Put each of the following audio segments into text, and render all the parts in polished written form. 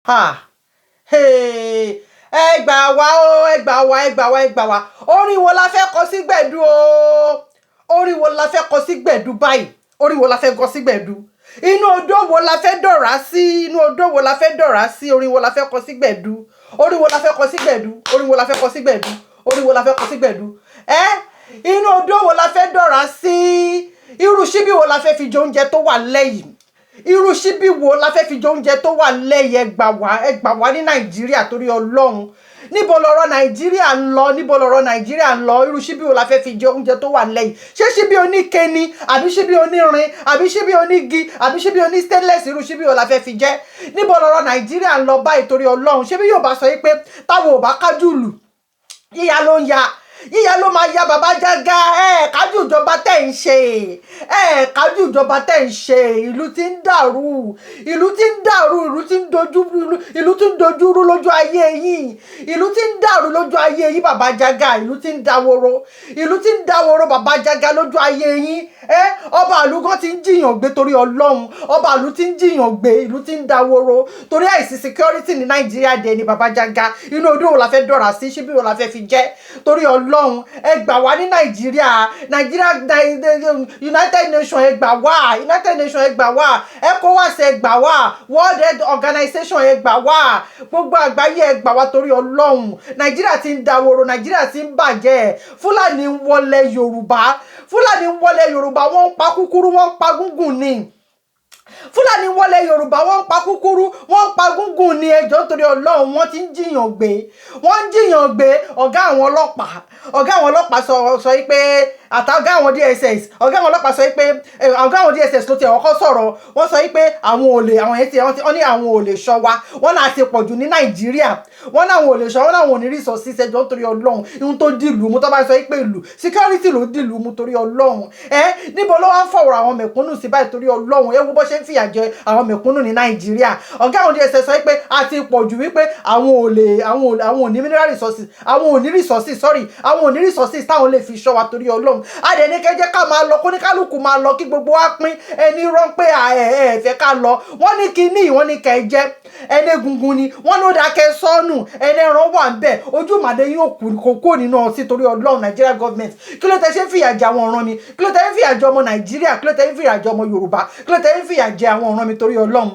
Ah, hey, ẹ gbà wá o, ẹ gbà wá, ẹ gbà wá, ẹ gbà wá. Orin wo la fẹ́ kọ sí gbẹ̀du o? Orin wo la fẹ́ kọ sí gbẹ̀du báyìí? Orin wo la fẹ́ kọ sí gbẹ̀du? Inú odó wo la fẹ́ dọ̀rá sí? Inú odó wo la fẹ́ dọ̀rá sí? Orin wo la fẹ́ kọ sí gbẹ̀du? Orin wo la fẹ́ kọ sí gbẹ̀du? Orin wo la fẹ́ kọ sí gbẹ̀du? Orin wo la fẹ́ kọ sí gbẹ̀du? Ẹ inú odó wo la fẹ́ dọ̀rá sí? Irú ṣíbí wo la fẹ́ fi jẹ oúnjẹ tó wà lẹ́yìn? Irú ṣíbí wo la fẹ́ fi jẹ oúnjẹ tó wà lẹ́yìn? Ẹ gbà wá, ẹ gbà wá ní Nàìjíríà torí Ọlọ́run. Níbo lọ̀rọ̀ Nàìjíríà ń lọ? Níbo lọ̀rọ̀ Nàìjíríà ń lọ? Irú ṣíbí wo la fẹ́ fi jẹ oúnjẹ tó wà lẹ́yìn? Ṣé ṣíbí oníke ni, àbí ṣíbí onírin, àbí ṣíbí onígi, àbí ṣíbí oní stainless? Irú ṣíbí wo la fẹ́ fi jẹ? Níbo lọ̀rọ̀ Nàìjíríà ń lọ báyìí torí Ọlọ́run? Ṣé bí yóò bá sọ yìí pé táwọn ò bá kájú lù, yíya ló ń ya, yíya ló máa ya. Bàbá Jágá, ẹ kájú ìjọba tẹ̀ ń ṣe, ẹ kájú ìjọba tẹ̀ ń ṣe. Ìlú tí ń dàrú, ìlú tí ń dàrú, ìlú tí ń dojú, ìlú tí ń dojú rú lójú ayé yín. Ìlú tí ń dàrú lójú ayé yín, bàbá Jágá. Ìlú tí ń daworo, ìlú tí ń daworo, bàbá Jágá, lójú ayé yín. Ẹ ọba àlùgán ti ń jiyàn gbé torí Ọlọ́run. Ọba àlù ti ń jiyàn gbé. Ìlú tí ń daworo torí àìsí security ní Nàìjíríà dé ní. Bàbá Jágá, inú odó wo la fẹ́ dọ̀rà sí? Ṣíbí wo la fẹ́ fi jẹ́ torí Ọlọ́run? Ẹ gbà wá ní Nàìjíríà. Nàìjíríà, United Nations, ẹ gbà wá. United Nations, ẹ gbà wá. ECOWAS, ẹ gbà wá. World Health Organization, ẹ gbà wá. Gbogbo àgbáyé, ẹ gbà wá torí Ọlọ́run. Nàìjíríà ti ń daworo, Nàìjíríà ti ń bàjẹ́. Fúlàní ń wọlé Yorùbá, Fúlàní ń wọlé Yorùbá, wọ́n ń pa kúkúrú, wọ́n ń pa gúngùn ni. Fúlàní wọlé Yorùbá, wọ́n ń pa kúkúrú, wọ́n ń pa gúngùn ní. Ẹjọ́ nítorí Ọlọ́run, wọ́n ti ń jiyàn gbé, wọ́n ń jiyàn gbé. Ọ̀gá àwọn ọlọ́pàá sọ pé àtàgá àwọn DSS, ọ̀gá àwọn ọlọ́pàá sọ pé ọ̀gá àwọn DSS ló ti ọkọ sọ̀rọ̀. Wọ́n sọ pé àwọn ò lè, àwọn yẹn ti wọ́n ní àwọn ò lè ṣọ́ wa, wọ́n náà ti pọ̀jù ní Nàìjíríà. Wọ́n náà àwọn ò lè ṣọ́, wọ́n náà àwọn ò ní resources. Ẹjọ́ nítorí Ọlọ́run, ihun tó dìlù mú, tó bá sọ pé ìlú security ló dìlù mú torí Ọlọ́run, ẹ níbo ló wá ń fọwọ́ àwọn mẹ̀kúnnù sí báyìí torí Ọlọ́run? Ẹ wo bó ṣe ń fìyà jẹ àwọn mẹ̀kúnnù ní Nàìjíríà. Ọ̀gá àwọn DSS sọ pé a ti pọ̀jù, wípé àwọn ò lè, àwọn ò ní mineral resources, àwọn ò ní resources, sorry, àwọn ò ní resources táwọn lè fi ṣọ́ wa torí Ọlọ́run. Adẹ̀ní kẹjẹ́ ká máa lọ, kóníkálukú máa lọ, kí gbogbo wa pín. Ẹni rán pé ẹ ẹ fẹ́ ká lọ. Wọ́n ní kíní, wọ́n ní kẹ́ jẹ́ ẹni egungun ni wọ́n ló dákẹ́ sọ́nù, ẹni ẹran wà ń bẹ̀, ojú màdé yóò kú kó kó nínú ọtí torí Ọlọ́run. Nigeria government, kí ló tẹ ṣe ń fìyà jẹ àwọn ọ̀ràn mi? Kí ló tẹ ń fìyà jẹ ọmọ Nàìjíríà? Kí ló tẹ ń fìyà jẹ ọmọ Yorùbá? Kí ló tẹ ń fìyà jẹ àwọn ọ̀ràn mi torí Ọlọ́run?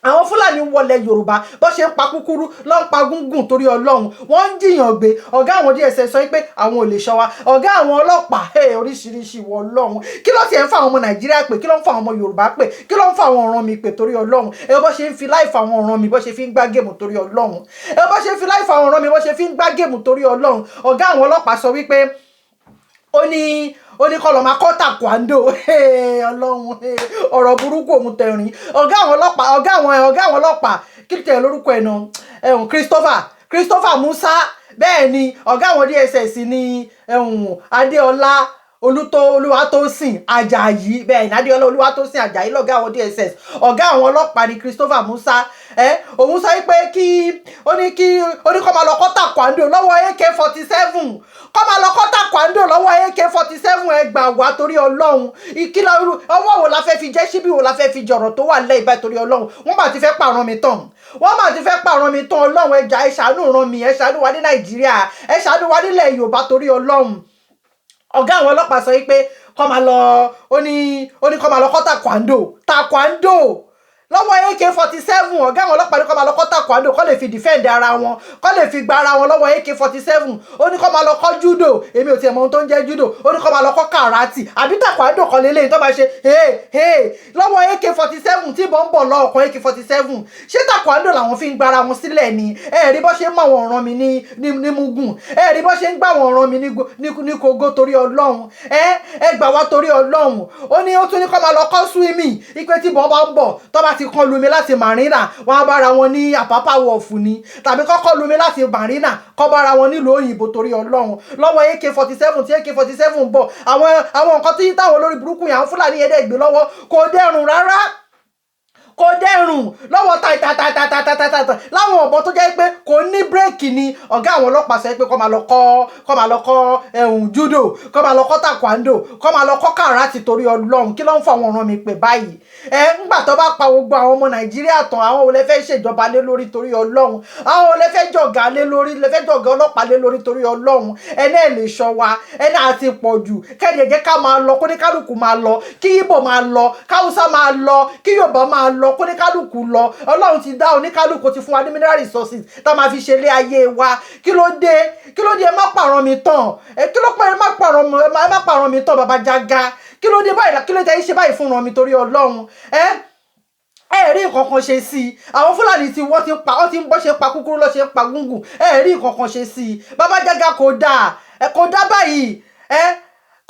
Àwọn Fúlàní wọlé Yorùbá, bó ṣe ń pa kúkúrú ló ń pa gúngùn torí Ọlọ́run. Wọ́n ń jiyàn gbé. Ọ̀gá àwọn DSS sọ pé àwọn ò lè ṣọ́ wa. Ọ̀gá àwọn ọlọ́pàá, oríṣiríṣi ìwọ Ọlọ́run. Kí ló tiẹ̀ ń fa àwọn ọmọ Nàìjíríà pé? Kí ló ń fa àwọn ọmọ Yorùbá pé? Kí ló ń fa àwọn ọ̀ràn mi pé torí Ọlọ́run? Ẹ bó ṣe ń fi life àwọn ọ̀ràn mi, bó ṣe fi ń gbá game torí Ọlọ́run. Ẹ bó ṣe ń fi life àwọn ọ̀ràn mi, bó ṣe fi ń gbá game torí Ọlọ́run. Ọ̀gá àwọn ọlọ́pàá sọ wípé ó ní kọ́ lọ́ọ́ máa kọ́ taekwondo. Ọlọ́run, ọ̀rọ̀ burúkú òun tẹ̀rín. Ọ̀gá àwọn ọlọ́pàá, kí tẹ̀ lórúkọ ẹ̀ náà? Ẹ̀hún, Christopher Musa. Bẹ́ẹ̀ ni ọ̀gá àwọn DSS ní ẹ̀hún Adéọlá Olútó Olúwatósìn Ajayi. Bẹ́ẹ̀ ní Adéọlá Olúwatósìn Ajayi lọ́gá àwọn DSS. Ọ̀gá àwọn ọlọ́pàá ní Christopher Musa. Ẹ òun sọ pé kí ó ní kí ó ní kó máa lọ kọ́ taekwondo lọ́wọ́ AK-47, kó máa lọ kọ́ taekwondo lọ́wọ́ AK-47. Ẹ gbà wá torí Ọlọ́run. Ìkìlọ̀ ọwọ́ wo la fẹ́ fi jẹ́? Síbí wo la fẹ́ fi jọ̀rọ̀ tó wà lẹ́yìn báyìí torí Ọlọ́run? Wọ́n bá ti fẹ́ pààrọ̀ mi tán, wọ́n bá ti fẹ́ pààrọ̀ mi tán. Ọlọ́run, ẹja ẹ ṣàánú ràn mí, ẹ ṣàánú wa ní Nàìjíríà, ẹ ṣàánú wa nílẹ̀ Yorùbá torí Ọlọ́run. Ọ̀gá àwọn ọlọ́pàá sọ wípé kó máa lọ, ó ní kó máa lọ kọ́ taekwondo, taekwondo lọ́wọ́ AK-47. Ọ̀gá àwọn ọlọ́pàá ní kó máa lọ kọ́ taekwondo, kó lè fi defend ara wọn, kó lè fi gba ara wọn lọ́wọ́ AK-47. Ó ní kó máa lọ kọ́ judo. Èmi ò tiẹ̀ mọ ohun tó ń jẹ́ judo. Ó ní kó máa lọ kọ́ karate àbí taekwondo kọ́ lélẹ́yìn tó máa ṣe hey hey lọ́wọ́ AK-47 tí ìbọn ń bọ̀ lọ́ọ̀kan AK-47. Ṣé taekwondo làwọn fi ń gba ara wọn sílẹ̀ ni? Ẹ rí bó ṣe ń mọ àwọn ọ̀ràn mi ní mugun. Ẹ rí bó ṣe ń gbà àwọn ọ̀ràn mi ní kogo torí Ọlọ́run. Ẹ gbà wá torí Ọlọ́run. Ó ní, ó tún ní kó máa lọ kọ́ swimming, ipe tí ìbọn bá ń bọ̀, tó bá ti kán lumi láti Marina, wọn á bára wọn ní Àpápá Wharf ni, tàbí kọ́kọ́ lumi láti Marina, kọ́ bára wọn nílùú òyìnbó torí Ọlọ́run lọ́wọ́ AK-47 tí AK-47 ń bọ̀. Àwọn nǹkan tí táwọn olórí burúkú yẹn, àwọn Fúlàní yẹn dẹ̀ gbé lọ́wọ́, kò dẹrùn rárá, kò dẹrùn lọ́wọ́ tàìtàtàtàtàtàtà láwọn ọ̀bọ tó jẹ́ pé Kò ní break ni. Ọ̀gá àwọn ọlọ́pàá sọ pé kó máa lọ kọ́ ẹ̀hún judo, kó máa lọ kọ́ taekwondo, kó máa lọ kọ́ karate. Torí Ọlọ́run, kí ló ń fọ àwọn ọ̀ràn mi pè báyìí? Ẹ ńgbà tó bá pa gbogbo àwọn ọmọ Nàìjíríà tán, àwọn ò lè fẹ́ ṣèjọba lé lórí? Torí Ọlọ́run, àwọn ò lè fẹ́ jọ̀gá lé lórí, lè fẹ́ jọ̀gá ọlọ́pàá lé lórí? Torí Ọlọ́run, ẹ náà lè ṣọ́ wa, ẹ náà ti pọ̀ jù. Kẹ́ni jẹ́ ká máa lọ, kóníkálùkù máa lọ, kí Ìgbò máa lọ, káwùsá máa lọ, kí Yorùbá máa lọ, kóníkálùkù lọ. Ọlọ́run ti dá oníkálùkù, ti fún wa ní mineral resources tá a máa fi ṣe ilé ayé wa. Kí ló dé? Kí ló dé? Ẹ má pààrọ̀ mi tán. Ẹ kí ló pẹ́? Ẹ má pààrọ̀ mi tán, Bàbá Jága. Kí ló dé báyìí? Kí ló dé ṣe báyìí fún mi? Torí Ọlọ́run, ẹ rí nǹkan kan ṣe sí i. Àwọn Fúlàní tí wọ́n ti ń pa, wọ́n ti ń bọ́ ṣe ń pa kúkúrú lọ́ ṣe ń pa gúngùn. Ẹ rí nǹkan kan ṣe sí i, Bàbá Jága. Kò dáa, ẹ kò dá báyìí, ẹ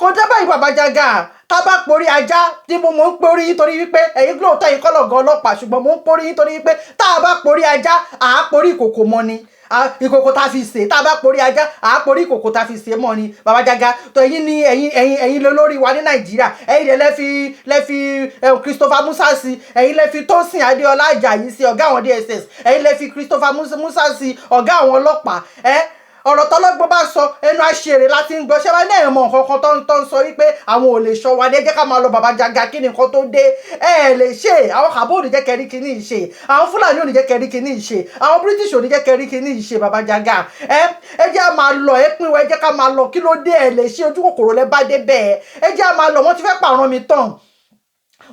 kò dá báyìí, Bàbá Jága. Tá bá porí ajá tí mo ń porí yín, torí wípé ẹ̀yin lóòótọ́ yín kọ́ lọ̀gá ọlọ́pàá, ṣùgbọ́n mo ń porí yín torí wípé tá a bá porí ajá, à á porí ìkòkò mọ́ ni. Ìkòkò tá a fi sè. Tá a bá porí ajá, à á porí ìkòkò tá a fi sè mọ́ ni. Bàbá Jága, tó ẹ̀yin ni ẹ̀yin lé lórí wa ní Nàìjíríà. Ẹ̀yin lẹ fi Christopher Musa sí, ẹ̀yin lẹ fi Tósìn Adéọlá Àjàyí sí, ọ̀gá àwọn DSS. Ẹ̀yin lẹ fi Christopher Musa sí, ọ̀gá àwọn ọlọ́pàá. Ẹ ọ̀rọ̀ tọ́lọ́gbọ́n bá sọ, ẹnu àṣèrè láti ń gbọ́. Ṣé wàá ní ẹ̀mọ́ nǹkan kan tó ń sọ wípé àwọn ò lè ṣọ́ wa ní? Ẹ jẹ́ ká máa lọ, Bàbá Jága. Kí ni nǹkan tó dé? Ẹ lè ṣe. Àwọn kàbó ò ní jẹ́ kẹrí kíní ṣe, àwọn Fúlàní ò ní jẹ́ kẹrí kíní ṣe, àwọn British ò ní jẹ́ kẹrí kíní ṣe. Bàbá Jága, ẹ jẹ́ á máa lọ. Ẹ pín wa, ẹ jẹ́ ká máa lọ. Kí ló dé? Ẹ lè ṣe. Ojú kòkòrò lẹ bá dé bẹ́ẹ̀. Ẹ jẹ́ á máa lọ. Wọ́n ti fẹ́ pààrọ̀ mi tán,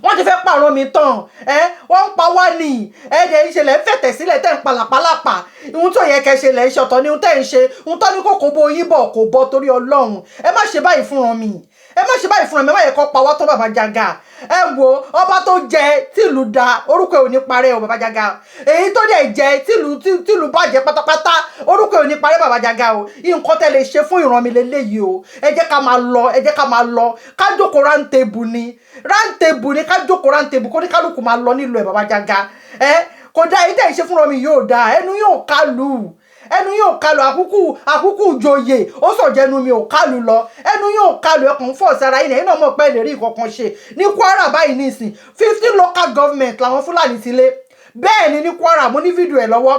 wọ́n ti fẹ́ pààrọ̀ mi tán. Ẹ wọ́n ń pa wá ní. Ẹ dẹ̀ ń ṣe lẹ́ ń fẹ̀tẹ̀ sílẹ̀, tẹ́ ń palàpalàpà. Ohun tó yẹ kẹ́ ṣe lẹ́ ń ṣe, ọ̀tọ̀ ni ohun tẹ́ ń ṣe. Ohun tó ní kò kó bó yín bọ̀ kò bọ́. Torí Ọlọ́run, ẹ má ṣe báyìí fún mi, ẹ má ṣe báyìí fún mi. Ẹ má yẹ kó pa wá tán, Bàbá Jága. Ẹ wo ọba tó jẹ tìlú da, orúkọ ẹ̀ ò ní parẹ́ o, Bàbá Jága. Èyí tó dẹ̀ jẹ tìlú bàjẹ́ pátápátá, orúkọ ẹ̀ ò ní parẹ́, Bàbá Jága o. Nǹkan tẹ́ lè ṣe fún ìran mi lélẹ́yìí o. Ẹ jẹ́ ká máa lọ, ẹ jẹ́ ká máa lọ. Ká jókòó round table ni, round table ni, ká jókòó round table, kó ní kálukú máa lọ nílùú ẹ̀. Bàbá Jága, ẹ kò dáa. Èyí tẹ̀ ń ṣe fúnra mi yóò dáa. Ẹnu yóò kálù, ẹnu yóò kálù. Àkúkú joyè ó sọ̀jẹ̀nu mi ò kálù lọ. Ẹnu yóò kálù. Ẹkùn fọ̀ sára yìí. Ẹ̀yin náà mọ̀ pé lè rí nǹkan kan ṣe ní Kwara báyìí nísìn. 15 local government làwọn Fúlàní ti lé. Bẹ́ẹ̀ ni ní Kwara, mo ní fídíò ẹ̀ lọ́wọ́.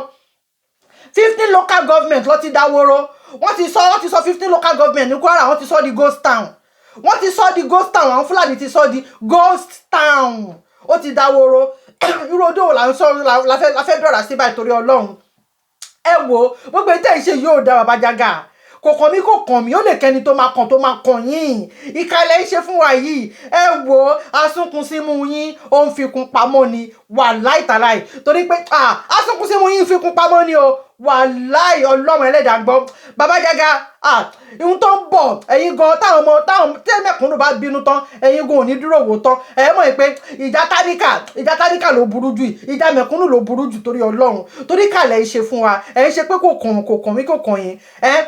15 local government ló ti dáwóró. Wọ́n ti sọ 15 local government ní Kwara, wọ́n ti sọ di ghost town. Wọ́n ti sọ di ghost town. Àwọn Fúlàní ti sọ di ghost town, ó ti dáwóró. Irú odò wo là ń sọ la fẹ́ dọ̀rà sí báyìí? Torí Ọlọ́run, ẹ wo gbogbo ètò ìṣe yóò dá. Bàbá Jágà, kò kàn mí, kò kàn mí. Ó lè kẹni tó máa kàn, tó máa kàn yín. Ìkàlẹ̀ ń ṣe fún wa yìí. Ẹ wo asúnkun símú yín, ó ń fikun pamọ́ ni, wàláì tàláì. Torí pé asúnkun símú yín ń fikun pamọ́ ni o. Wàláì, Ọlọ́run ẹlẹ́dàá gbọ́. Bàbá Jágà, ihun tó ń bọ̀, ẹ̀yin gan táwọn ọmọ táwọn tí mẹ̀kúnnù bá bínú tán, ẹ̀yin gan ò ní dúró wò tán. Ẹ̀ mọ̀ pé ìjà tálíkà ló burú jù, ìjà mẹ̀kúnnù ló burú jù. Torí Ọlọ́run, torí kàlẹ̀ ń ṣe fún wa. Ẹ̀ ń ṣe pé kò kàn, kò kàn mí, kò kàn yín. Ẹ̀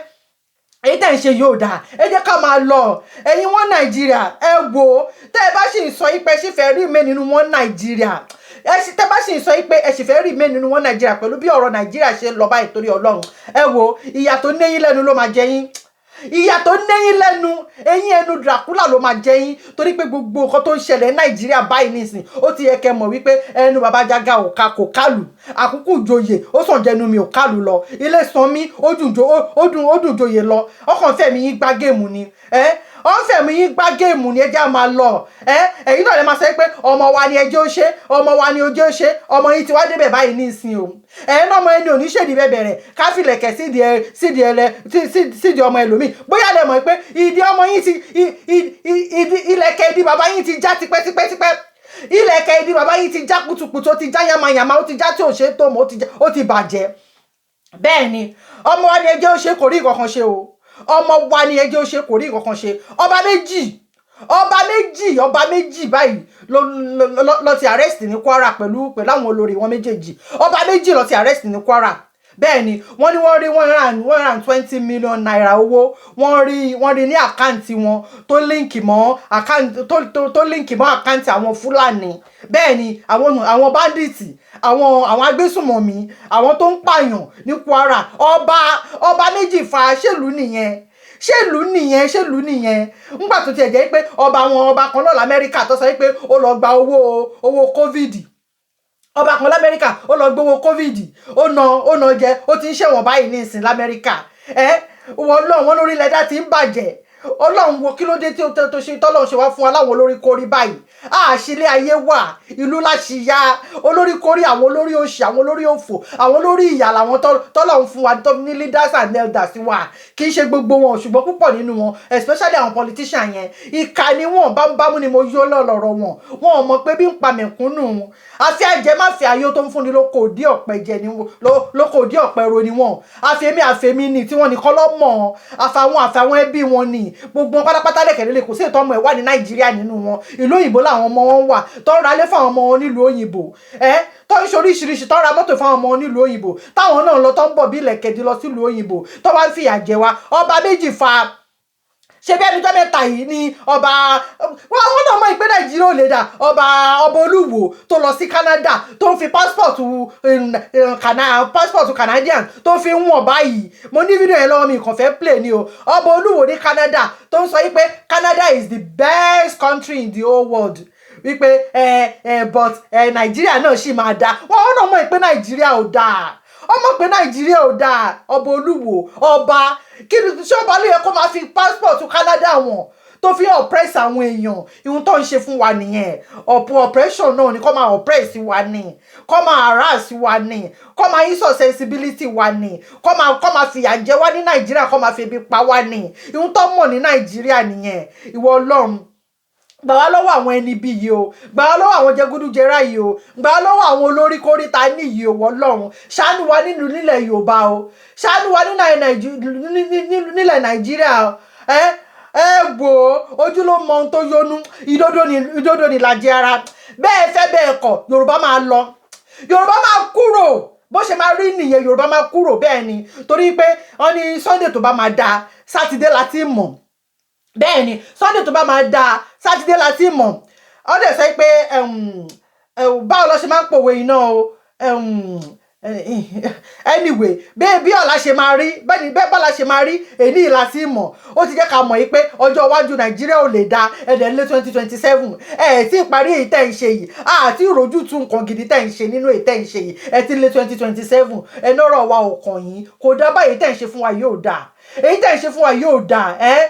èyí tẹ̀ ń ṣe yóò dáa. Ẹ jẹ́ ká máa lọ. Ẹ̀yin wọn Nàìjíríà, ẹ wò ó. Tẹ́ ẹ bá sì ń sọ yí pé ẹ sì fẹ́ remain nínú wọn Nàìjíríà, ẹ sì tẹ́ bá sì ń sọ yí pé ẹ sì fẹ́ remain nínú wọn Nàìjíríà pẹ̀lú bí ọ̀rọ̀ Nàìjíríà ṣe ń lọ báyìí, torí Ọlọ́run, ẹ wò ó, ìyà tó néyín lẹ́nu ló máa jẹ yín. Ìyà tó néyín lẹ́nu, eyín ẹnu Dracula ló máa jẹ yín, torí pé gbogbo nǹkan tó ń ṣẹlẹ̀ ní Nàìjíríà báyìí nísìn, ó ti yẹ kẹ́ mọ̀ wípé ẹnu Bàbá Jágà ò ká, kò kálù. Àkúkú joyè, ó sàn jẹnu mi ò kálù lọ. Ilé san mí, ó dùn ó dùn joyè lọ. Ọkàn fẹ̀mí yín gbá game ni. Ẹ ọ̀n fẹ̀mí yín gbá game ni. Ẹ jẹ́ á máa lọ. Ẹ ẹ̀yin náà lè máa sọ pé ọmọ wa ni ẹjọ́ ṣe, ọmọ wa ni ojú ṣe. Ọmọ yín ti wá débẹ̀ báyìí ní ìsìn o. Ẹ̀yin náà, ọmọ ẹni ò ní ṣèdí bẹ́ẹ̀ bẹ̀rẹ̀ káfílẹ̀kẹ̀ sídìí ẹ sídìí ẹlẹ sídìí ọmọ ẹlòmíì. Bóyá lẹ mọ̀ pé ìdí ọmọ yín ti ìdí ilẹ̀kẹ̀ ìdí bàbá yín ti já tipẹ́tipẹ́tipẹ́. Ilẹ̀kẹ̀ ìdí bàbá yín ti já kutukutu, ó ti já yamayama, ó ti já tí ò ṣe é tó mọ́, ó ti bàjẹ́. Bẹ́ẹ̀ ni ọmọ wa ni ẹjẹ́ ó ṣe, kò rí nǹkan kan ṣe o. Ọmọ wa ni ẹjẹ́ ó ṣe, kò rí nǹkan kan ṣe. Ọba méjì báyìí ló ti arrest ní Kwara pẹ̀lú àwọn olórí wọn méjèèjì. Ọba méjì ló ti arrest ní Kwara. Bẹ́ẹ̀ ni wọ́n ní wọ́n rí ₦120 million owó. Wọ́n rí ní account wọn tó link mọ́ account àwọn Fúlàní. Bẹ́ẹ̀ ni àwọn bandits, àwọn agbésùmọ̀mí, àwọn tó ń pààyàn ní Kwara. Ọba méjì fa. Ṣèlú nìyẹn? Ṣèlú nìyẹn? Ṣèlú nìyẹn? Ńgbà tó tiẹ̀ jẹ́ pé ọba àwọn ọba kan náà lamẹ́ríkà tó sọ pé ó lọ gba owó COVID. Ọba kan Lamẹ́ríkà, ó lọ gbowó COVID, ó na jẹ, ó ti ń ṣẹ̀wọ̀n báyìí ní ìsìn Lamẹ́ríkà. Ẹ wọ́n lọ, wọ́n lórí ilẹ̀ dá ti ń bàjẹ́. Ọlọ́run, wo kí ló dé tí ó tó ṣe tọ́lọ́run ṣe wá fún wa láwọn olórí kórí báyìí? Àṣìlẹ̀ ayé wà, ìlú láṣìyá olórí kórí, àwọn olórí òṣì, àwọn olórí òfò, àwọn olórí ìyà làwọn tọ́lọ́run fún wa tó ní leaders and elders wa. Kì í ṣe gbogbo wọn, ṣùgbọ́n púpọ̀ nínú wọn, especially àwọn politician yẹn, ìkà ni wọn. Bámúbámú ni mo yó lọ́rọ̀ wọn. Wọn ò mọ̀ pé bí ń pa mẹ̀kúnnù, àfi àjẹmáfi ayé tó ń fúnni lóko òdí ọ̀pẹ jẹ ni, lóko òdí ọ̀pẹ ro ni wọn. Àfẹ́mí àfẹ́mí ni tí wọ́n nìkan lọ́ mọ̀, àfàwọn ẹbí wọn ni gbogbo wọn pátápátá lẹ́kẹ̀lélẹ̀. Kò sí ètò ọmọ ẹ̀ wà ní Nàìjíríà nínú wọn. Ìlú òyìnbó làwọn ọmọ wọn wà, tó ń ralé fáwọn ọmọ wọn nílùú òyìnbó, ẹ tó ń ṣe oríṣiríṣi, tó ń ra mọ́tò fáwọn ọmọ wọn nílùú òyìnbó, táwọn náà lọ, tó ń bọ̀ bí ilẹ̀kẹ̀dí lọ sílùú òyìnbó, tó wá ń fìyà jẹ wa. Ọba méjì fa ṣe bí ẹnujọ́ mẹ́ta yìí ni ọba wọn náà mọ̀ ìpè Nàìjíríà ò lè dà. Ọba Olúwo tó lọ sí Canada, tó ń fi passport Canadian tó fi ń wọ̀n báyìí. Mo ní fídíò yẹn lọ́wọ́ mi, kàn fẹ́ play ni o. Ọba Olúwo ní Canada tó ń sọ yìí pé Canada is the best country in the whole world, wípé ẹ ẹ but ẹ Nàìjíríà náà sì máa dáa. Wọn náà mọ̀ pé Nàìjíríà ò dáa, ọmọ pé Nàìjíríà ò dáa. Ọba Olúwo, ọba kí ni? Ṣé ọba ló yẹ kó máa fi passport Canada wọn, tó fi oppress àwọn èèyàn? Ihun tó ń ṣe fún wa nìyẹn. Ọ̀pọ̀ oppression náà ni, kó máa oppress wa ni, kó máa harass wa ni, kó máa insult sensibility wa ni, kó máa fìyà jẹ wá ní Nàìjíríà, kó máa fi ebi pa wá ni. Ihun tó mọ̀ ní Nàìjíríà nìyẹn. Ìwọ Ọlọ́run, gbà wá lọ́wọ́ àwọn ẹni bí yìí o, gbà wá lọ́wọ́ àwọn jẹgúdújẹrá yìí o, gbà wá lọ́wọ́ àwọn olórí kóríta ní yìí o. Ọlọ́run, ṣàánú wa nínú nílẹ̀ Yorùbá o, ṣàánú wa nílẹ̀ Nàìjíríà o. Ẹ ẹ wò ó, ojú ló mọ ohun tó yónú, ìdodo ni, ìdodo ni làjẹ ara. Bẹ́ẹ̀ fẹ́ bẹ́ẹ̀ kọ̀, Yorùbá máa lọ, Yorùbá máa kúrò. Bó ṣe máa rí nìyẹn, Yorùbá máa kúrò. Bẹ́ẹ̀ ni, torí pé wọ́n ní Sunday tó bá máa da, Sátidé la ti mọ̀. Bẹ́ẹ̀ ni, Sunday tó bá máa da, Sátidé la ti mọ̀. Ó dẹ̀ sọ pé báwo lọ ṣe máa ń pòwe iná o. Anyway, bẹ́ẹ̀ bí ọ̀la ṣe máa rí, bẹ́ẹ̀ ni bẹ́ẹ̀ bọ́la ṣe máa rí, èyí ìlà sí mọ̀. Ó ti jẹ́ ká mọ̀ yìí pé ọjọ́ iwájú Nàìjíríà ò lè da. Ẹ̀dẹ̀ lé 2027, ẹ̀ tí ì parí èyí tẹ́ ń ṣe yìí, àti ìrojú tún nǹkan gidi tẹ́ ń ṣe nínú èyí tẹ́ ń ṣe yìí. Ẹ ti lé 2027, ẹ nọ́rọ̀ wa ò kàn yín. Kò dá báyìí, tẹ́ ń ṣe fún wa yóò dáa. Èyí tẹ́ ń ṣe fún wa yóò dáa. Ẹ́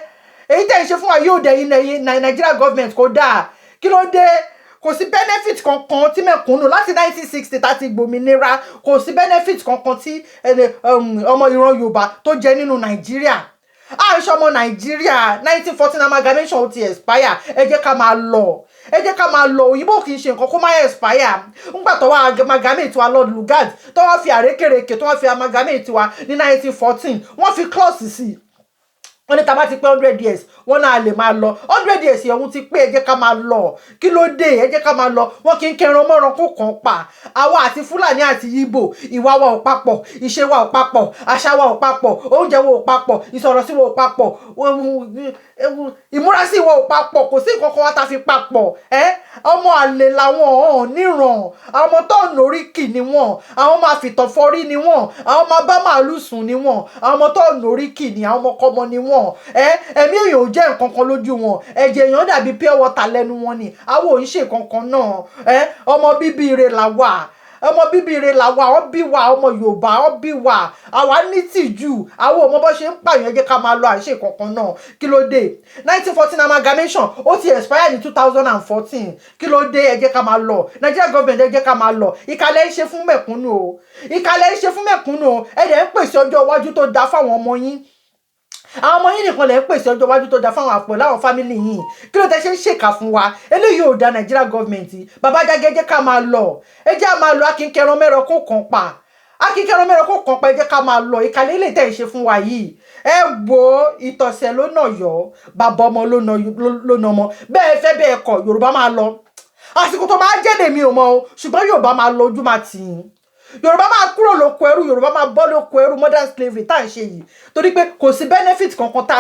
èyí tẹ́ ń ṣe fún wa yóò dẹ̀ yín Nigeria government, kò dáa. Kí ló dé? Kò sí benefit kankan tí mẹ̀kúnnù láti 1960 tá ti gbòmìnira, kò sí benefit kankan tí ọmọ ìran Yorùbá tó jẹ nínú Nàìjíríà. À ń ṣọmọ Nàìjíríà. 1914 amalgamation, ó ti expire. Ẹ jẹ́ ká máa lọ, ẹ jẹ́ ká máa lọ. Òyìnbó kì í ṣe nǹkan kó má expire. Ńgbà tó wá amalgamate wa, Lord Lugard tó wá fi àrékèrèké tó wá fi amalgamate wa ní 1914, wọ́n fi clause sí i. Wọ́n ní tá bá ti pé 100 years, wọ́n náà lè máa lọ. 100 years ọ̀hún ti pé, ẹ jẹ́ ká máa lọ. Kí ló dé? Ẹ jẹ́ ká máa lọ. Wọ́n kì í kẹran mọ́ran kó kàn pa àwa àti Fúlàní àti Yíbò. Ìwà wa ò papọ̀, ìṣe wa ò papọ̀, àṣà wa ò papọ̀, oúnjẹ wa ò papọ̀, ìsọ̀rọ̀sí wa ò papọ̀, ìmúrasí wa ò papọ̀. Kò sí nǹkan kan wa ta fi papọ̀. Ẹ́ ọmọ àlè làwọn ọ̀hún níran, àwọn ọmọ tó ń lóríkì ni wọ́n, àwọn ọmọ àfìtọ̀fọ́rí ni wọ́n, àwọn ọmọ bá màálù sùn ni wọ́n, àwọn ọmọ tó ń lóríkì ni, àwọn ọmọkọ́mọ ni wọ́n. Ẹ ẹ̀mí èèyàn ò jẹ́ nǹkan kan lójú wọn, ẹ̀jẹ̀ èèyàn dàbí pure water lẹ́nu wọn ni. Àwọn ò ń ṣe kankan náà. Ẹ ọmọ bíbí ire là wà, ọmọ bíbí ire là wà. Ọ bí wa, ọmọ Yorùbá, ọ bí wa, àwa ní tìjú, àwọn ò mọ bó ṣe ń pààyàn. Jẹ́ ká máa lọ, à ń ṣe kankan náà. Kí ló dé? 1914 amalgamation, ó ti expire ní 2014. Kí ló dé? Ẹ jẹ́ ká máa lọ. Nigeria government, ẹ jẹ́ ká máa lọ. Ìkàlẹ̀ ń ṣe fún mẹ̀kúnnù o, ìkàlẹ̀ ń ṣe fún mẹ̀kúnnù o. Ẹ dẹ̀ ń pèsè ọjọ́ iwájú tó dáa fáwọn ọmọ yín. Àwọn ọmọ yín nìkan lè ń pèsè ọjọ́ iwájú tó dáa fáwọn àpò láwọn family yín. Kí ló tẹ ṣe ń ṣèkà fún wa? Eléyìí ò da. Nigeria government, bàbá Jágẹ́, jẹ́ ká máa lọ, ẹ jẹ́ á máa lọ. Akínkẹran mẹ́rọ kó kàn pa, akínkẹran mẹ́rọ kó kàn pa. Ẹ jẹ́ ká máa lọ. Ìkàlẹ̀ ilé tẹ̀ ń ṣe fún wa yìí, ẹ wo ìtọ̀sẹ̀ ló nà yọ, bàbá ọmọ ló nà ọmọ. Bẹ́ẹ̀ fẹ́ bẹ́ẹ̀ kọ̀, Yorùbá máa lọ. Àsìkò tó máa jẹ́ lèmi ò mọ̀ o, ṣùgbọ́n Yorùbá máa lọ. Ojú máa tì í. Yorùbá máa kúrò lóko ẹrú, Yorùbá máa bọ́ lóko ẹrú modern slavery tá à ń ṣe yìí, torí pé kò sí benefit kankan tá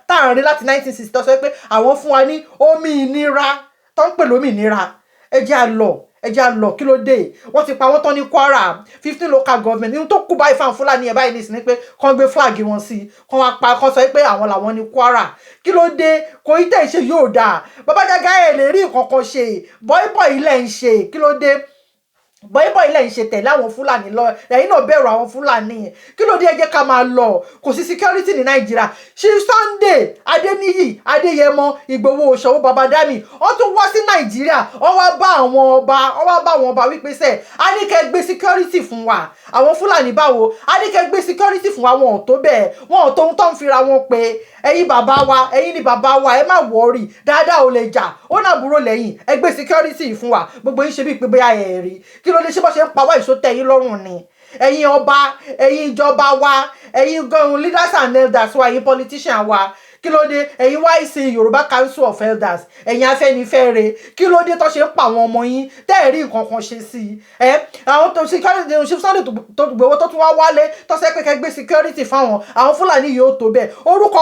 à ń rí láti 1960 tó sọ pé àwọn fún wa ní omi ìnira tó ń pè lómi ìnira. Ẹ jẹ́ à lọ, ẹ jẹ́ à lọ. Kí ló dé? Wọ́n ti pa wọ́n tán ní Kwara, 15 local government. Nínú tó kú báyìí fáwọn Fúlàní ẹ̀ báyìí nísìnyí pé kán gbé flag wọn sí, kán wá pa, kán sọ pé àwọn làwọn ní Kwara. Kí ló dé? Kò í tẹ̀ ṣe yóò dáa. Bàbá Jágá, ẹ̀ lè rí nǹkan kan ṣe. Bọ́ìbọ̀ ilẹ̀ ń ṣe. Kí ló dé? Bọ́ìbọ́ ilẹ̀ ń ṣe tẹ̀lé àwọn Fúlàní lọ. Ẹ̀yin náà bẹ̀rù àwọn Fúlàní yẹn. Kí ló dé? Ẹ jẹ́ ká máa lọ. Kò sí security ní Nàìjíríà. Chief Sunday Adéníyì Adéyẹmọ Ìgbòho Òṣòwò Babadami, wọ́n tún wá sí Nàìjíríà, wọ́n wá bá àwọn ọba, wọ́n wá bá àwọn ọba wípé sẹ́ a ní kẹ́ gbé security fún wa, àwọn Fúlàní báwo? A ní kẹ́ gbé security fún wa, wọn ò tó bẹ́ẹ̀, wọn ò tó ń tó ń fira wọn pé ẹ̀yin bàbá wa, ẹ̀yin ni bàbá wa, ẹ má worry dáadáa, ò lè jà ó náà búrò lẹ́yìn, ẹ gbé security fún wa. Gbogbo yín ṣe bíi pé bóyá ẹ̀ rí. Kí ló dé? Ṣé bó ṣe ń pa wá ìṣó tẹ́ yín lọ́rùn ni? Ẹ̀yin ọba, ẹ̀yin ìjọba wa, ẹ̀yin gan leaders and elders wa, ẹ̀yin politician wa, kí ló dé? Ẹ̀yin YC, Yorùbá Council of Elders, ẹ̀yin Afẹ́nifẹ́re, kí ló dé tó ṣe ń pa àwọn ọmọ yín tẹ́ ẹ̀ rí nǹkan kan ṣe sí i? Ẹ àwọn tó security, Chief Sunday tó gbowó, tó tún wá wálé tó ṣe pé kẹ́ gbé security fáwọn, àwọn Fúlàní yóò tó bẹ́ẹ̀ orúkọ.